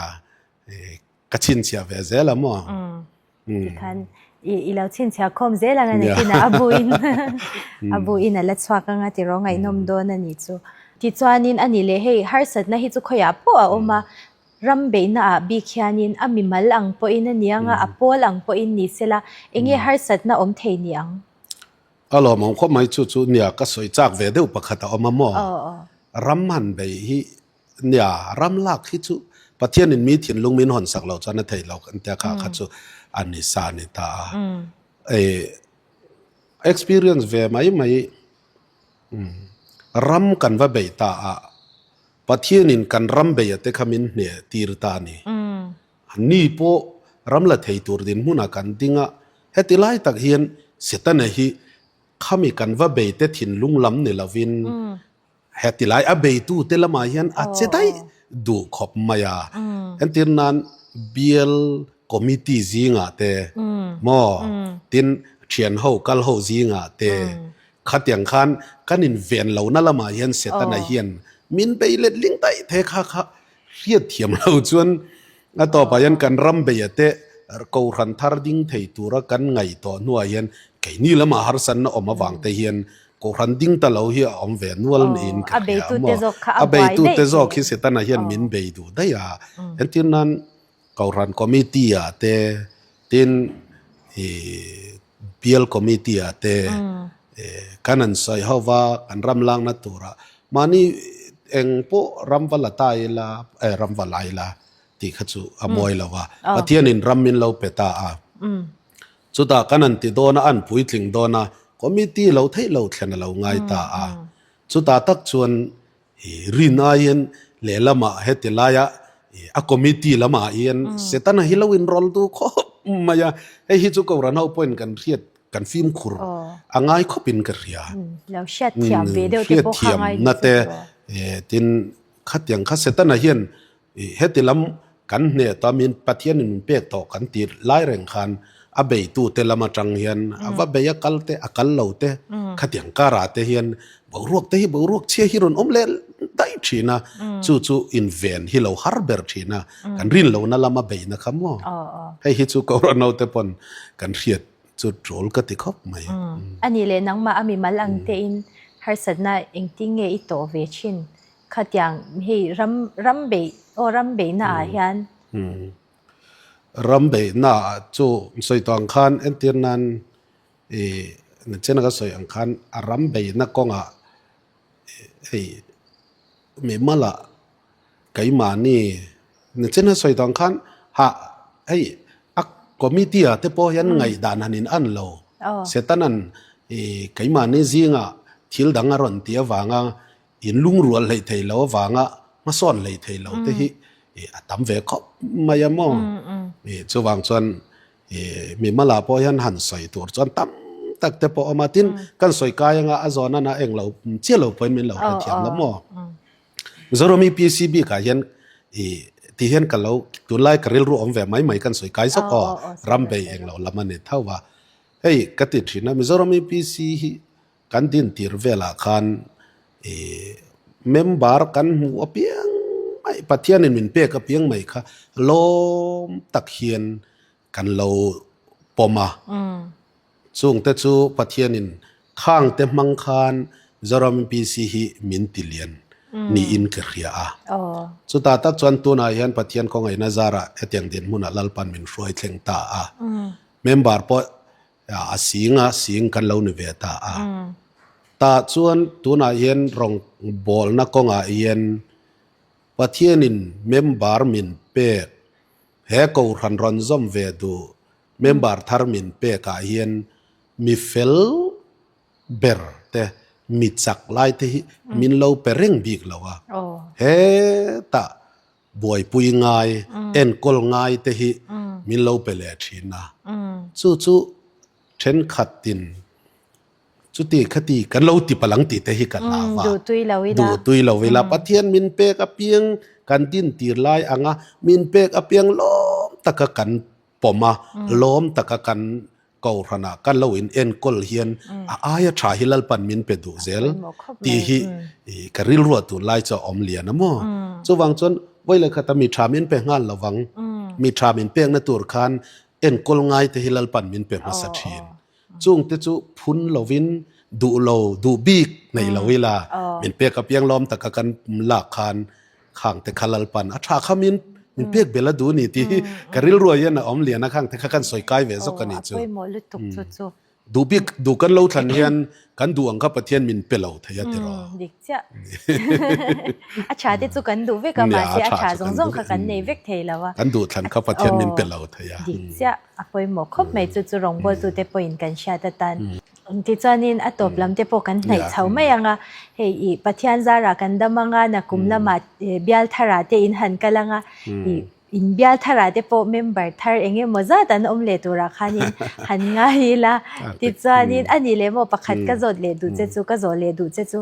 [SPEAKER 2] ka chhinchhiah ve zel a maw.
[SPEAKER 1] Tikhan i lo chhinchhiah khawm zel ang a nakinah a buin a buin a la chhuak anga tiraw ngaihnawm dawn a nih chu. Tichuanin a ni leh hei harsatna hi chu khawiah pawh a awm a, ram beihna ah bik hianin a mimal ang pawhin a ni anga a pawl ang pawhin ni sela enge harsatna awm thei ni ang?
[SPEAKER 2] A lawmawm khawp mai chu chu nia ka sawi chak ve deuh pakhat a awm a maw? Ram han beih hi Nia, ram lak hi chu Pathianin mi thinlung min hawn sak loh chuan a theih loh kan tia kha kha chu a ni sa a ni ta a. E experience ve mai mai ram kan va beih ta a, Pathianin kan ram beih a te kha min hneh tir ta a ni. Ni pawh ram la thei tur dinhmunah kan ding a, heti lai tak hian Setana hi khami kan va bei te thinlung lam ni lovin Heti lai a beitute lamah hian a che daih duh khawp mai a. Entir nan bial committee zingah te maw tin thian ho kal ho zingah te khatiang khan kan inven lohna lamah hian Setana hian min bei let ling daih the kha kha hriat thiam lo chuan a tawpah hian kan ram beia te kohhran thar ding thei tura kan ngaih tawh hnuah hian keini lamah harsatna awm avang te hian Kohhran ding ta lo hi a awm ve nual niin ka hria a maw? A beitute zawk hi Setana hian min bei duh daih a. Entir nan Kohhran Committee ah te, tin ih Bial Committee ah te kan han sawi ho va, kan ram lakna turah mahni eng pawh ram va la ta ila, eh ram va la ila tih kha chu a mawi lo va. Pathianin ram min lo pe ta a. Chutah kan an ti dawn a, an puitling dawn a, committee lo theih lo thlen a lo ngai ta a. Chutah tak chuan rin aiin lehlamah heti laia a committee lamah hian Setana hi lo inrawl duh khawp mai a, hei hi chu Kohhran ho pawhin kan hriat kan fimkhur a ngai khawpin ka hria.
[SPEAKER 1] Lo hriat thiam ve deuh te pawh kha ngai
[SPEAKER 2] na te tin khatiang kha Setana hian Heti lam kan hneh tawh a, min Pathianin min pek tawh kan tih lai reng khan a beitute lam atang hian a va bei a kal te, a kal lo te, khatiang karah te hian boruak te hi boruak chhia hi rawn awm leh daih thin a, chu chu inven hi lo har ber thin a, kan rin lohna lama beihna kha maw? Hei hi chu Kohhran naute pawn kan hriat chu tul ka ti khawp mai.
[SPEAKER 1] A nih leh nangmah a mimal ang tein harsatna engtin nge i tawh ve thin? Khatiang hei ram ram beih aw ram beihna ah hian.
[SPEAKER 2] Ram beihna ah chu sawi tawh ang khan entir nan i nachina ka sawi ang khan a ram beihna kawngah hei mihmala keimahni nachina sawi tawh ang khan hah hei a committee ah te pawh hian ngaihdan han in an lo Setanan i keimahni zingah thil dang a rawn tih avanga In lungrual hleih thei lo avanga hmasawn hleih thei lo te hi a tam ve khawp mai a maw? Chuvang chuan mimalah pawh hian han sawi tur chuan tam tak te pawh a awm a, tin kan sawi kai anga a zawn a eng lo chiah lo pawhin min lo hrethiam la maw? Mizoram UPSC bikah hian ti hian ka lo tunlai ka rilru awm ve mai mai kan sawi kai zawk aw, ram bei eng lo lam a ni tho a. Hei ka ti thin a, Mizoram UPSC hi Kan dintir velah khan member kan hmuh apiang mai, Pathianin min pek apiang mai kha lawm tak hian kan lo pawm a. Chungte chu Pathianin khangte hmang khan Mizoram MPC hi min ti lian niin ka hria a. Chutah tak chuan tunah hian Pathian khawngaihna zarah hetiang dinhmunah Lalpan min hruai thleng ta a. Member pawh A sing a, sing kan lo ni ve ta a. Tah chuan tunah hian rawngbawlna kawngah hian Pathianin member min pek. He Kohhran rawn zawm ve duh member thar min pekah hian mi fel ber te, mi chak lai te hi min lo pe reng bik lo a. Hetah buaipui ngai, enkawl ngai te hi min lo pe leh thin a. Chu chu thenkhatin chuti khati kan lo ti palang tih te hi ka hlau a.
[SPEAKER 1] Duhtui lo ila.
[SPEAKER 2] Duhtui lo ila. Pathian min pek apiang kan dintir lai anga min pek apiang lawm taka kan pawm a, lawm taka kan Kohhranah kan lo in enkawl hian a aia tha hi Lalpan min pe duh zel tih hi ka rilruah tun lai chu a awm lian a maw. Chuvang chuan vawi leh khata mi tha min pe nghal lo vang, mi tha min pekna tur khan enkawl ngai te hi Lalpan min pe hmasa thin. Chung te chu phun lovin duh lo, duh bik nei lo ila min pek apiang lawm taka kan lak khan Khang te kha Lalpan a tha kha min min pek bel a duh ni tih hi ka rilruai hian a awm lian a khang te kha kan sawi kai ve zawk a ni chu.
[SPEAKER 1] Aw a pawimawh lutuk chu chu.
[SPEAKER 2] Duh bik duh kan lo thlan hian kan duh ang kha Pathian min pe lo thei a tiraw.
[SPEAKER 1] Dik chiah. A tha te chu kan duh vek a mahse a tha zawng zawng kha kan nei vek thei lo a.
[SPEAKER 2] Kan duh thlan kha Pathian min pe lo thei a.
[SPEAKER 1] Dik chiah. A pawimawh khawp mai chu chu rawngbawltute pawhin kan hriat atan. Tichuanin a tawp lam te pawh kan hnaih chho mai ang a, hei ih Pathian zarah kan dam ang a, nakum lamah bial tharah te in han kal ang a, ih in bial tharah te pawh member thar eng emaw zat an awm leh turah khanin han ngai ila. Tichuanin a nih leh maw pakhat ka zawt leh duh che chu, ka zawh leh duh che chu,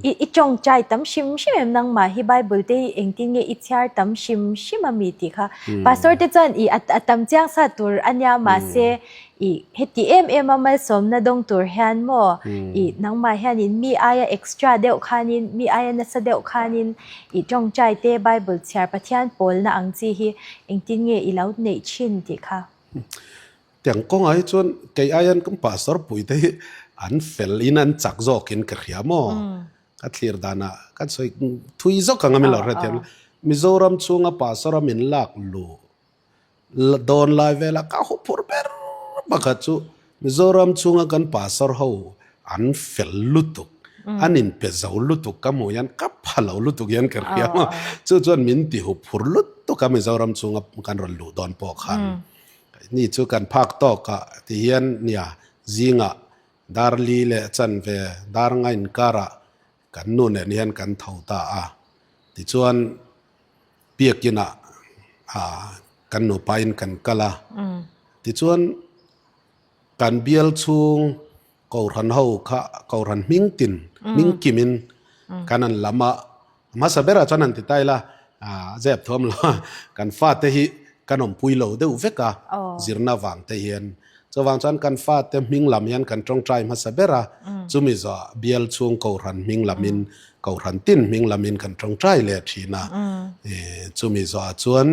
[SPEAKER 1] i i tawngtai tam hrim hrim em nangmah hi Bible te hi engtin nge i chhiar tam hrim hrim a mi tih kha. Pastor te chuan ih a tam chiang sa tur a nia mahse I heti em em a malsawmna dawng tur hian maw i nangmah hianin mi aia extra deuh khanin, mi aia nasa deuh khanin i tawngtai te Bible chhiar Pathian pawlna ang chi hi engtin nge i lo neih thin tih kha?
[SPEAKER 2] Tiang kawngah hi chuan kei aian kan pastor puite hi an fel in an chak zawkin ka hria maw? Ka thlir danah kan sawi thui zawk ang a min lo hrethiam. Mizoram chhunga pastor a min lak luh Dawn lai velah ka hu phur ber pakhat chu Mizoram chhunga kan pastor ho an fel lutuk, an inpe zo lutuk ka hmuh hian ka pha lo lutuk hian ka hria a, chu chuan min ti hu phur lutuk a Mizoram chhunga kan rawn luh dawn pawh khan. Ni chu kan phak tawk ah ti hian nia zingah dar li leh chanve dar nga inkarah kan nu nen hian kan tho ta a, tichuan Biakinah kan nupain kan kal a, tichuan kan bial chhung Kohhran ho kha Kohhran hming tin hming kimin kan an lam a, hmasa berah chuan han ti ta ila zep thuam lo a, kan fate hi kan awmpui lo deuh vek a zirna vang te hian. Chuvang chuan kan fate hming lam hian kan tawngtai hmasa ber a, chumi zawh bial chhung Kohhran hming lamin Kohhran tin hming lamin kan tawngtai leh thin a. Chumi zawhah chuan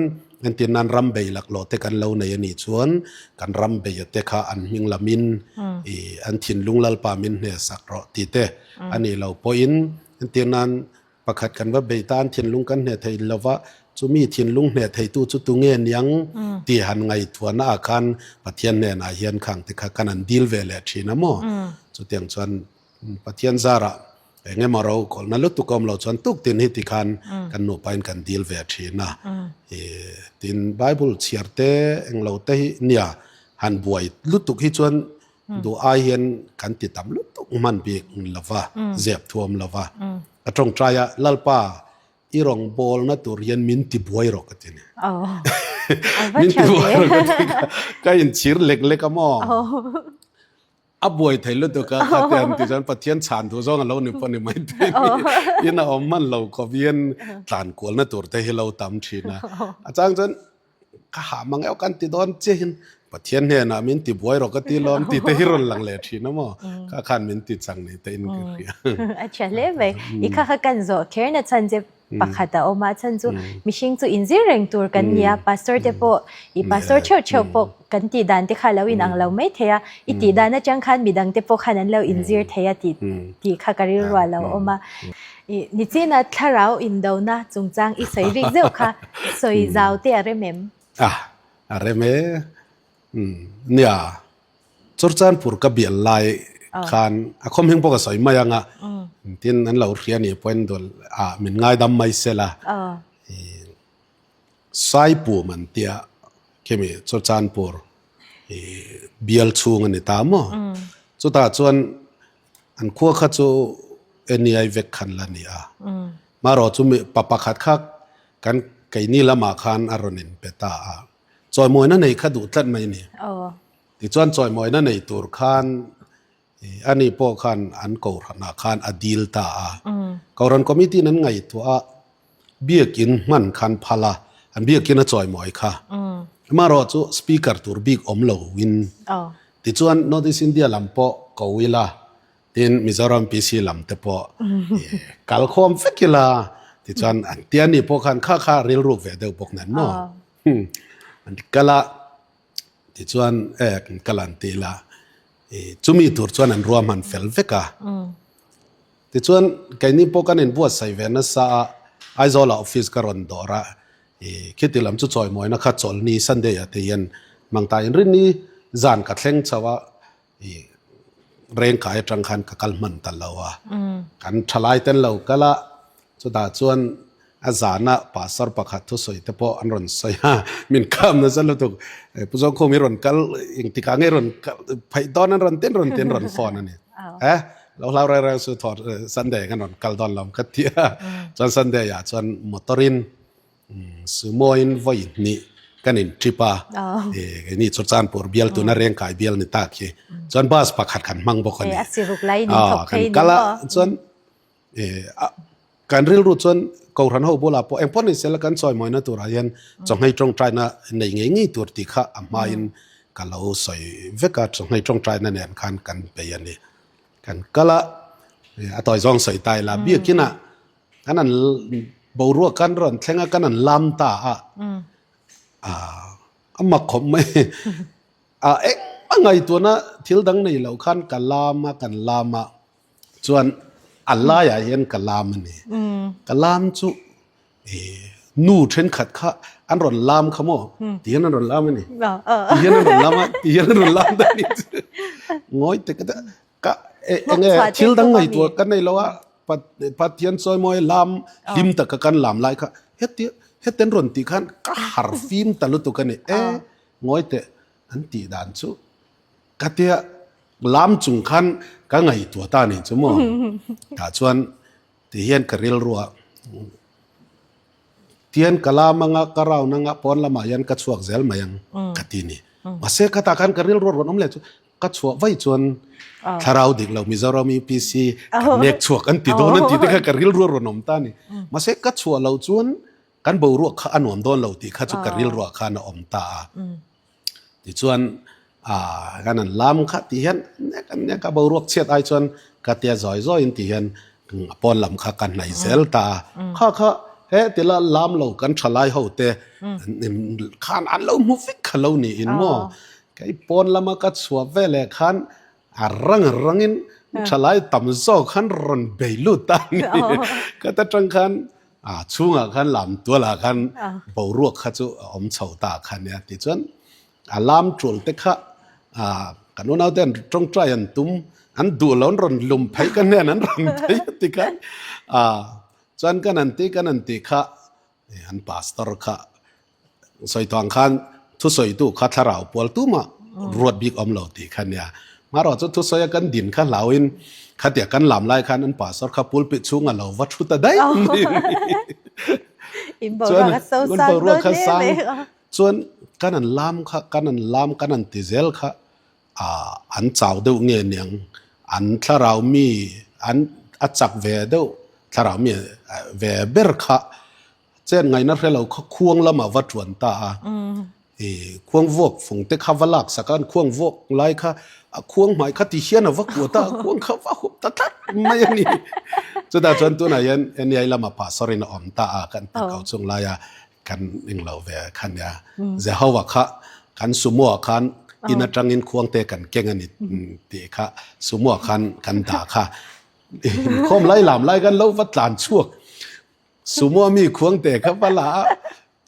[SPEAKER 2] entir nan ram bei laklawh te kan lo nei a nih chuan kan ram bei te kha an hming lamin an thinlung Lalpa min hnehsak rawh tih te a nih loh pawhin entir nan Pakhat kan va bei ta, an thinlung kan hneh thei lo va, chumi thinlung hneh theitu chu tunge niang tih han ngaihtuahna ah khan Pathian hnenah hian khang te kha kan han dil ve leh thin a maw? Chutiang chuan Pathian zarah eng emaw ro kawlhna lutuk a awm lo chuan tuk tin hi tikhan kan nupain kan dil ve thin a. Tin, Bible chhiar te englo te hi nia han buai lutuk hi chuan Duh ai hian kan ti tam lutuk hman bik lo va, zep thuam lo va. Ka tawngtai a, Lalpa, i rawngbawlna tur hian min ti buai rawh ka ti ni. Min ti buai rawh ka ti kha, ka inchhir lek lek a maw? A buai thei lutuk a, kha te an ti chuan Pathian chhan duh zawng a lo ni pawh ni mai thei ni. In a awm hman lo khawp hian tlan kualna tur te hi lo tam thin a. A chang chuan Ka hah mang eawh kan ti dawn chiahin Pathian hnenah min ti buai rawh ka ti lawm tih te hi rawn lang leh thin a maw? Kha khan min ti chang nei te in ka hria.
[SPEAKER 1] A tha hle mai. I kha kha kan zawh kher na chhan che pakhat a awm a, chhan chu mihring chu inzir reng tur kan ni a, pastor te pawh i pastor theuh theuh pawh kan tih dan te kha lo inang lo mai thei a, i tih dan atang khan midang te pawh khan an lo inzir thei a tih tih kha ka rilru a lo awm a. I nichina thlarau indona chungchang i sawi rik zeuh kha sawi zau te a rem em?
[SPEAKER 2] A, a rem e. Umm, nia, Churchanpur ka bial lai khan a khawmheng pawh ka sawi mai ang a, tin an lo hria nih pawhin dawlh ah min ngaidam mai se la. I Saipum an tia. Khimi Churachandpur bial chhung a ni ta maw? Chutah chuan an khua kha chu NEI vek khan la ni a. Marawh chu pa pakhat kha kan keini lamah khan a rawn inpe ta a. Chawimawina nei kha duh tlat mai a ni. Tichuan chawimawina nei tur khan Ani pawh khan an kohhranah khan a dil ta a. Kohhran committee in an ngaihtuah a, biakin hman khan phal a, an biakin a chawimawi kha. Amaherawh chu speaker tur bik awm lo in. Tichuan North East India lam pawh ko ila, tin Mizoram PC lam te pawh kal khawm vek ila, tichuan an tia ni pawh khan kha kha rilruk ve deuh bawk nen maw. An kal a. Tichuan e kan kal an ti la, chumi tur chuan an ruahman fel vek a. Tichuan keini pawh kan inbuatsaih ve nasa a, Aizawlah office ka rawn dawr a, khiti lam chu chawimawina kha chawlhni Sunday ah te hian mang ta inrinni zan ka thleng chho a, Rengkai atang khan ka kal hman ta lo a, kan thalai ten lo kal a, chutah chuan a zana pastor pakhat thusawi te pawh an rawn sawi a, min kham nasa lutuk, Pu Zawngkhum i rawn kal engtikah nge rawn kal phaih dawn an rawn tin rawn tin rawn phone a ni, he lo hlau reng reng su thawh Sunday kan rawn kal dawn lo ka ti a, chuan Sunday ah chuan motor in Sumoin vawi hnih kan in trip a, keini Churachandpur bial tuna Rengkai bial ni tak hi chuan bus pakhat kan hmang bawk a ni. Kan kal a chuan kan rilru chuan Kohhran ho bulah pawh engpawh ni sela kan chawimawina turah hian chawnghei tawngtaina nei ngei ngei tur tih kha a hmain ka lo sawi vek a, chawnghei tawngtaina nen khan kan bei a ni. Kan kal a, a tawi zawng sawi ta ila biakinah Kan an boruak kan rawn thleng a, kan an lam ta a, a mak khawp mai. A engmah ngaihtuahna thil dang nei lo khan ka lam a, kan lam a, chuan a laiah hian ka lam a ni. Ka lam chu nu thenkhat kha an rawn lam kha maw? Ti hian an rawn lam a ni. Ti hian an rawn lam a, ti hian an rawn lam ta a ni. Ngawi te ka Ka enge thil dang ngaihtuah ka nei lo a, Pathian chawimawi lam hlim taka kan lam lai kha heti heten rawn tih khan ka har fim ta lutuk a ni. E ngawi teh an tih dan chu ka tia lam chung khan ka ngaihtuah ta a nih chu maw. Tah chuan ti hian ka rilruah Tian ka lam anga ka round anga pawn lamah hian ka chhuak zel mai ang ka ti ni. Mahse khatah khan ka rilruah rawn awm leh chu Ka chhuah vaih chuan thlarau dik lo Mizoram UPC kan nek chhuak an ti dawn an ti te kha ka rilru a rawn awm ta a ni. Mahse ka chhuah loh chuan kan boruak kha a nuam dawn lo tih kha chu ka rilruah khan a awm ta a. Tichuan kan an lam kha tih hian nek an nek a boruak chhiat ai chuan ka tia zawi zawiin tih hian a pawn lam kha ka hnaih zel ta a. Kha kha he tila lam lo kan thalai ho te khan an lo hmu vek kha lo niin maw. Kei pawn lama ka chhuah ve leh khan a rang rangin thalai tam zawk khan rawn bei lut a ni. Ka ta tang khan a chhungah khan lam tualah khan boruak kha chu a awm chho ta kha nia. Tichuan a lam tul te kha kan unau te an tawngtai an tum an duh lo an rawn lum phei ka hnen an rawn phei a ti khan chuan kan an ti kan an tih kha an pastor kha Sawi tawh ang khan thusawitu kha thlarau pual tumah ruat bik awm lo tih kha nia. Hmarawh chu thusawi a kan din kha hlauin khatia kan lam lai khan an pastor kha pulpit chhung a lo va thu ta daih mai.
[SPEAKER 1] In boruak a so sang dawn hle mai.
[SPEAKER 2] Chuan kan an lam kha kan an lam kan an ti zel kha an chau deuh nge niang an thlarau mi an a chak ve deuh thlarau mi ve ber kha Chen ngaihna hre lo kha khuang lamah va tuan ta a, i khuang vuak fung te kha va lak sak a, an khuang vuak lai kha a khuang hmai kha ti hian a va kuah ta a, khuang kha va hup ta tlat mai a ni. Chutah chuan tunah hian NEI lamah pastor in a awm ta a, kan ti ko chung laia kan englo ve kha nia. Jehovah kha kan sumo ah khan in atangin khuang te kan keng a ni tih kha sumo ah khan kan dah kha. Inkhawm lai lam lai khan lo va tlan chhuak. Sumo mi khuangte kha va la a,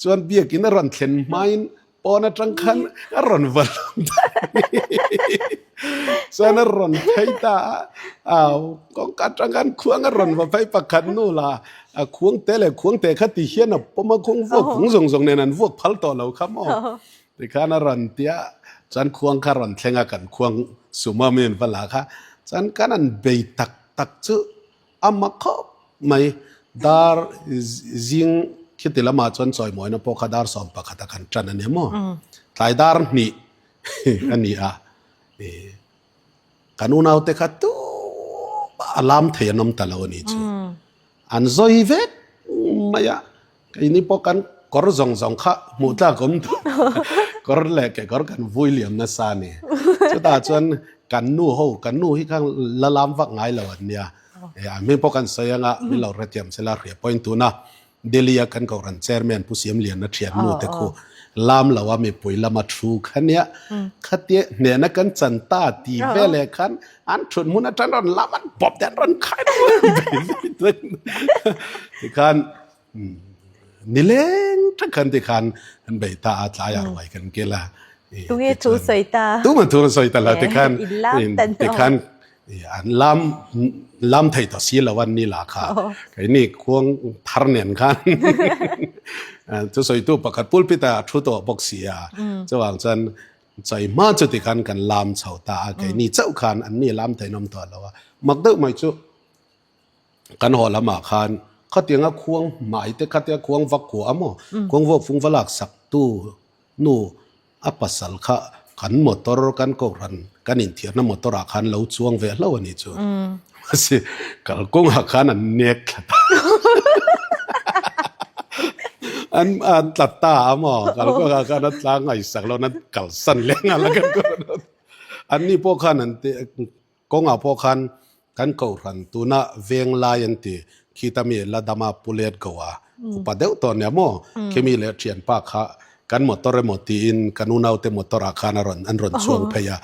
[SPEAKER 2] chuan biakin a rawn thlen hmain pawn atang khan a rawn va lam ta chuan a rawn phei ta a, au kawngka atang khan khuang a rawn va phei pakhat nu la a khuangte leh khuangte kha ti hian a pawm a, khuang vuak khuang zawng zawng nen an vuak phal tawh lo kha maw. Tikhan a rawn ti a, chuan khuang kha a rawn thleng a, kan khuang suma mi an va la kha, chuan kan han bei tak tak chu a mak khawp mai. Dar zing khiti lamah chuan chawimawina pawh kha dar 11 a kan tan a nia maw? Tlai dar hnih a ni a, Kan unaute kha tumah a lam thei an awm ta lo a ni chu. An zawi vek mai a, keini pawh kan kawr zawng zawng kha hmuh tlak awm ta kawr leh kekawr kan vui liam nasa a ni. Chutah chuan kan nu ho, kan nu hi kha la lam vak ngai lo an nia. A hming pawh kan sawi anga min lo hrethiam sela hria pawhin tuna Delhi a kan Kohhran Chairman Pu Siam Liana thiannu te khu lam lo a mipui lama thu kha nia khatia hnehna kan chan ta ti veleh khan an thut hmun atang rawn lam an pawp te an rawn khai tikhan nileng tak khan tikhan an bei ta a tlai a ruai kan kel a
[SPEAKER 1] Tunge thu sawi ta
[SPEAKER 2] Tunge thu sawi ta la tikhan tikhan An lam lam thei tawh si lo an ni lah kha. Keini khuang thar nen khan thusawitu pakhat pulpit ah a thu tawh bawk si a. Chuvang chuan chai hma chu tikhan kan lam chho ta a. Keini chauh khan an ni lam thei nawm tawh lo a. Mak deuh mai chu kan haw lamah khan khatianga khuang hmai te khatia khuang va kua a maw khuang vuak fung va lak sak tu nu A pasal kha kan motor kan kohhran kan inthiarna motor ah khan lo chuang ve hlo a nih chu. Mahse kalkawngah khan an nek thla ta. An an tla ta a maw kalkawngah khan a tla ngaihsak lo an kalsan leh nghal a kan kohhran. Anni pawh khan an ti Kawngah pawh khan kan kohhran tuna veng lai an ti, khita mi la dama pu let ko a, upa deuh tawh nia maw, khimi leh thianpa kha kan motor emaw tiin kan unaute motor ah khan a rawn an rawn chhuang phei a,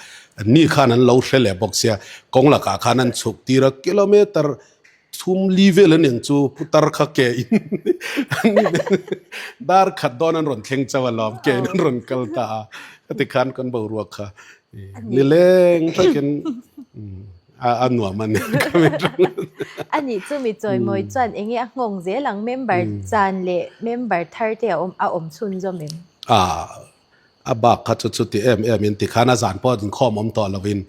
[SPEAKER 2] ni khan an lo hre leh bawk sia, kawng lakah khan an chhuk tir a, kilometer Chhum li vel an eng chu putar kha ke in dar khat dawn an rawn thleng chauh alawm ke in an rawn kal ta a heti khan kan boruak kha nileng takin a nuam a ni
[SPEAKER 1] A nih chu mi chawimawi chuan enge a nghawng zel ang member chan leh member thar te a awm a awm chhunzawm em?
[SPEAKER 2] A bak kha chu chuti em em in tikhan a zan pawh inkhawm awm tawh lovin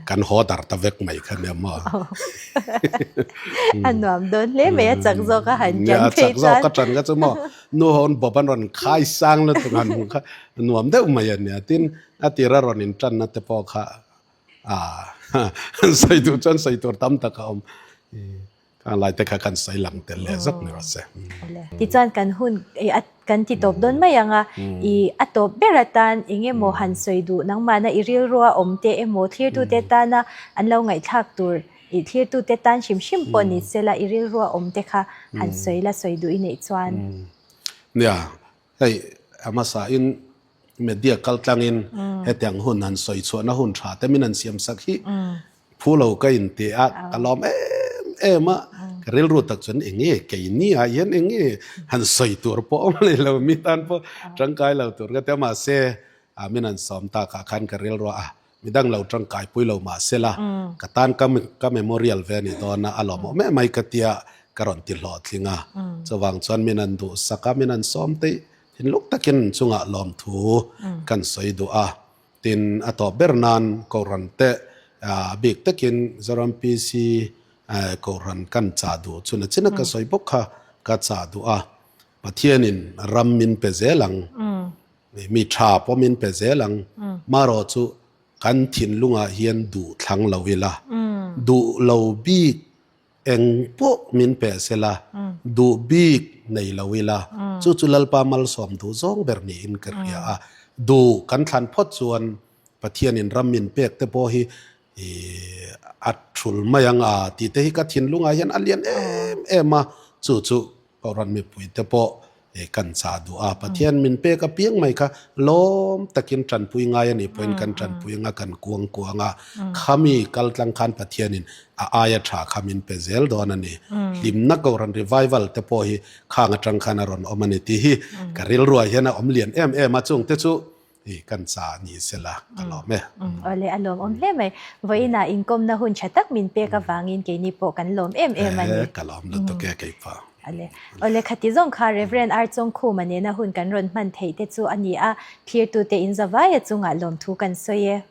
[SPEAKER 2] kan haw dar ta vek mai kha nia maw.
[SPEAKER 1] A nuam dawn hle mai a chak zawk a han tan phei chuan. A chak
[SPEAKER 2] zawk a tan kha chu maw nu ho an bawp an rawn khai sang lutuk han hmuh kha a nuam deuh mai a nia. Tin a tira rawn in tanna te pawh kha a sawi duh chuan sawi tur tam tak a awm. Khang lai te kha kan sawi lang tel leh zak ni rawh se.
[SPEAKER 1] Tichuan kan hun kan ti tawp dawn mai ang a, i a tawp ber atan eng emaw han sawi duh nangmahna i rilrua awm te emaw thlirtute tana an lo ngaihthlak tur i thlirtute tan hrim hrim pawh ni sela i rilrua awm te kha han sawi la sawi duh i neih chuan.
[SPEAKER 2] Nia, hei a hmasa in media kal tlangin hetiang hun han sawi chhuahna hun tha te min han siam sak hi Phu lo ka inti a, ka lawm em em a, ka rilru tak chuan eng nge keini ah hian eng nge han sawi tur pawh awm leh lo mi tan pawh tangkai lo tur ka ti a, mahse ah min han sawm tak ah khan ka rilru a, midang lo tangkai pui lo mahse la ka tan ka ka memorial ve a ni dawn a, a lawmawm em mai ka tia ka rawn ti hlawhtling a, chuvang chuan min han duhsak a, min han sawm teih thinlung takin chungah lawmthu kan sawi duh a. Tin, a tawp ber nan Kohhran te a bik takin Zoram PC Kohhran kan chah duh chu nachina ka sawi bawk kha ka chah duh a, Pathianin ram min pe zel ang, mi tha pawh min pe zel ang, marawh chu kan thinlungah hian duh thlang lo ila, duh lo bik Eng pawh min peh sela, duh bik nei lo ila, chu chu Lalpa malsawm duh zawng ber niin ka hria a. Duh kan thlan phawt chuan Pathianin ram min pek te pawh hi a thul mai ang a tih te hi ka thinlungah hian a lian em em a, chu chu Kohhran mipui te pawh kan chah duh a, Pathian min pek apiang mai kha lawm takin tanpui ngai a nih pawhin kan tanpui anga kan kuang kuang a, khami kal tlang khan Pathianin a aia tha kha min pe zel dawn a ni. Hlimna Kohhran revival te pawh hi khang atang khan a rawn awm a ni tih hi ka rilruah hian a awm lian em em a, chungte chu. I kan cha ni sela ka lawm e.
[SPEAKER 1] Awle a lawmawm hle mai. Vawiinah inkawmna hun tha tak min pek avangin keini pawh kan lawm em em a ni.
[SPEAKER 2] Ka lawm lutuk e keipawh.
[SPEAKER 1] Awle. Awle khati zawng kha Rev. Archawngkhuma nena hun kan rawn hman theih te chu a ni a, thlirtute in zavaia chungah lawmthu kan sawi e.